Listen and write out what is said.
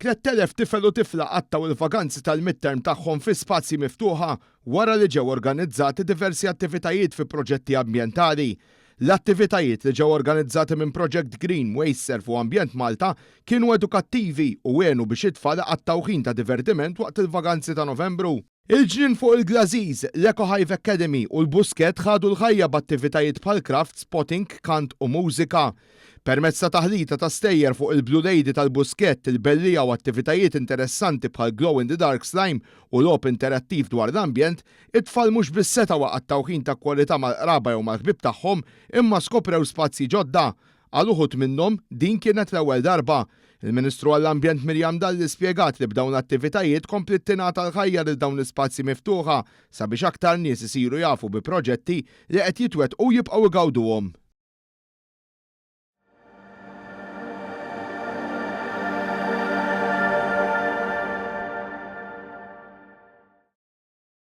3,000 tifel u tifla qattgħu l-vaganzi tal-midterm tagħhom fi spazji miftuħa wara li ġew organizzati diversi attivitajiet fi proġetti ambjentali. L-attivitajiet li ġew organizzati minn Project Green, WasteServ u Ambjent Malta kienu edukattivi u għenu biex it-tfal iqattgħu ħin ta' divertiment waqt il-vaganzi ta' Novembru. Il-Ġnien fuq il-Glażiż, l-Eco Hive Academy u l-Buskett ħadu l-ħajja b'attivitajiet bħal crafts, potting, kant u mużika. Permezz ta' taħlita ta' stejjer fuq il-Blue Lady tal-Buskett, il-belliegħa u attivitajiet interessanti bħal glow in the dark slime u logħob interattiv dwar l-ambjent, it-tfal mhux biss setgħu iqattgħu ħin ta' kwalità mal-qraba jew mal-ħbieb tagħhom imma skoprew spazji ġodda. Għal uħud minnhom, din kienet l-ewwel darba. Il-Ministru għall-Ambjent Miriam Dalli spjegat li b'dawn l-attivitajiet kompliet tingħata l-ħajja lil dawn l-ispazji miftuħa sabiex aktar nies isiru jafu bi proġetti li qed jitwettqu u jibqgħu igawduhom.